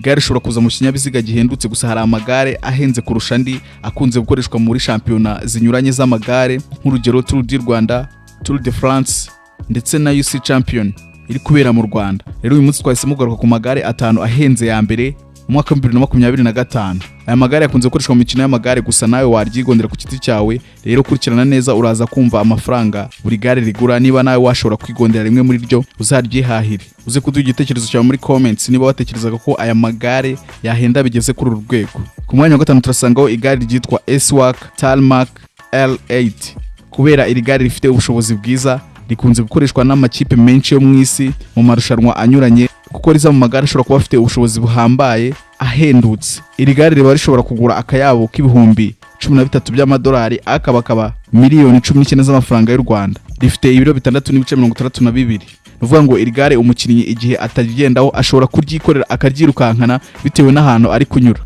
Igare rishobora kuza mu kinyabiziga gihendutse, gusa hari amagare ahenze kurusha andi akunze gukoreshwa muri shampiyona zinyuranye z'amagare, nk'urugero Tour du Rwanda, Tour de France ndetse na UCI Champion iri kubera mu Rwanda. Rero uyu munsi twahisemo kugaruka ku magare atanu ahenze ya mbere mu mwaka wa 2025. Aya magare akunze gukoreshwa mu mikino y'amagare, gusa nawe waryigondera ku giti cyawe. Rero kurikirana neza, uraza kumva amafaranga buri gare rigura. Niba nawe washobora kwigondera rimwe muri ryo, uzaryihahire. Uze kuduha igitekerezo cyawe muri comments niba watekerezaga ko aya magare yahenda bigeze kuri uru rwego. Ku mwanya wa gatanu turasangaho igare ryitwa S-Works Tarmac L8. Kubera iri gare rifite ubushobozi bwiza, rikunze gukoreshwa n'amakipe menshi yo mu isi mu marushanwa anyuranye, kuko riza mu magare ashobora kuba afite ubushobozi buhambaye, ahendutse. Iri gare riba rishobora kugura akayabo k'ibihumbi 13 by'amadolari, akaba miliyoni 19 z'amafaranga y'u Rwanda. Rifite ibiro 6.62. Ni ukuvuga ngo iri gare umukinnyi igihe atagendaho ashobora kuryikorera akaryirukankana bitewe n'ahantu ari kunyura.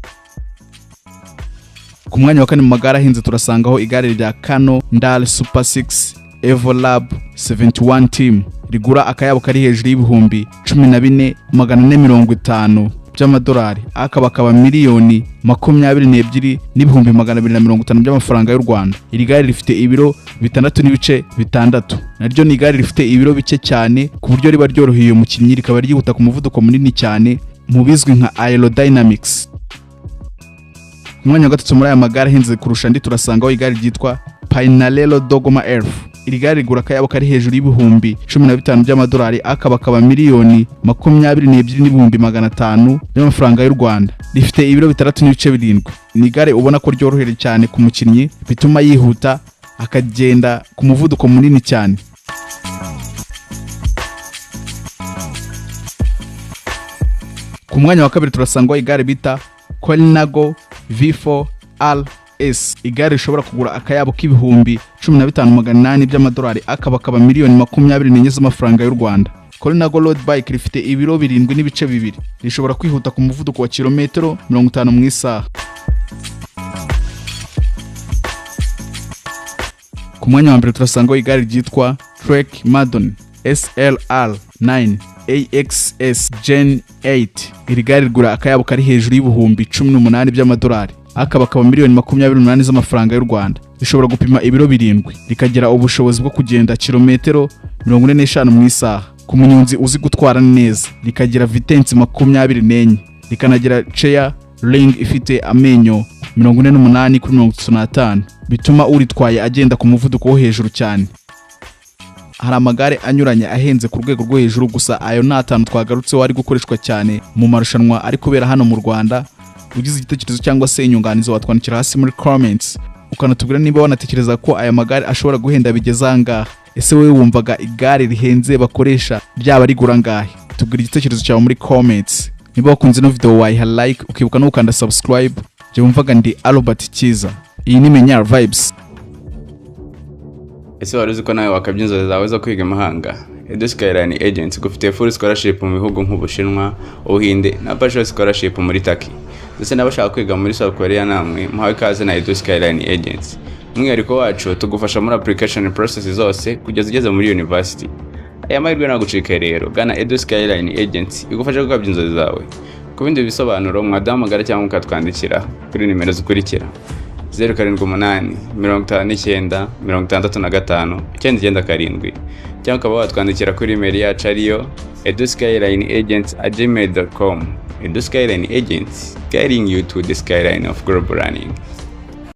Ku mwanya wa kane mu magare ahenze turasangaho igare rya Cannondale Super 6 Evo Lab 71 Team, rigura akayabo kari hejuru y'ibihumbi 14,450 by'amadolari, akaba miliyoni 22,250,000 by'amafaranga y'u Rwanda. Iri gare rifite ibiro 6.6. Naryo ni igare rifite ibiro bike cyane, ku buryo riba ryoroheye umukinnyi, rikaba ryihuta ku muvuduko munini cyane mu bizwi nka aerodynamics. Ku mwanya wa gatatu muri aya magare ahenze kurusha andi turasangaho igare ryitwa Pinarello Dogma F. Iri gare rigura akayabo kari hejuru y'ibihumbi 15 by'amadolari, akaba miliyoni 22,500,000 by'amafaranga y'u Rwanda. Rifite ibiro 6.7. Ni igare ubona ko ryorohereye cyane ku mukinnyi, bituma yihuta akagenda ku muvuduko munini cyane. Ku mwanya wa kabiri turasangwa igare bita Colnago V4 RS, igare rishobora kugura akayabo k'ibihumbi 15,800 by'amadolari, akaba miliyoni 24 z'amafaranga y'u Rwanda. Colnago Road Bike rifite ibiro 7.2, rishobora kwihuta ku muvuduko wa kilometero 50 mu isaha. Ku mwanya wa mbere turasangaho igare ryitwa Trek Madone SLR 9 AXS Gen 8. Iri gare rigura akayabo kari hejuru y'ibihumbi 18 by'amadolari, akaba miliyoni 28 z'amafaranga y'u Rwanda. Rishobora gupima ibiro 7, rikagira ubushobozi bwo kugenda kilometero 45 mu isaha ku munyonzi uzi gutwara neza, rikagira vitesse 24, rikanagira chainring ifite amenyo 48 kuri 35, bituma uritwaye agenda ku muvuduko wo hejuru cyane. Hari amagare anyuranye ahenze ku rwego rwo hejuru, gusa ayo ni atanu twagarutseho ari gukoreshwa cyane mu marushanwa ari kubera hano mu Rwanda. Ugize igitekerezo cyangwa se inyunganizi watwandikira hasi muri comments, ukanatubwira niba wanatekereza ko aya magare ashobora guhenda bigeze aha ngaha. Ese wowe wumvaga igare rihenze bakoresha ryaba rigura angahe? Tubwira igitekerezo cyawe muri comments. Niba wakunze ino video wayiha like, ukibuka no gukanda subscribe. Jye wumvaga ndi Albert Cyiza, iyi ni Menya Vibes. Ese wari uzi ko nawe wakabya inzozi zawe zo kwiga imahanga? Edu Skyline Agency igufitiye full scholarship mu bihugu nk'Ubushinwa, Ubuhinde na partial scholarship muri Turkey. Ndetse n'abashaka kwiga muri South Korea, namwe muhawe ikaze na Edu Skyline Agency. Umwihariko wacu, tugufasha muri application process zose kugeza ugeze muri university. Aya mahirwe nagucike rero, gana Edu Skyline Agency igufasha gukabya inzozi zawe. Ku bindi bisobanuro mwaduhamagara cyangwa mukatwandikira kuri nimero zikurikira: 0785 965 997, cyangwa ukaba watwandikira kuri email yacu ariyo eduskylineagents@gmail.com. Edu Skyline Agency, guiding you to the skyline of global learning.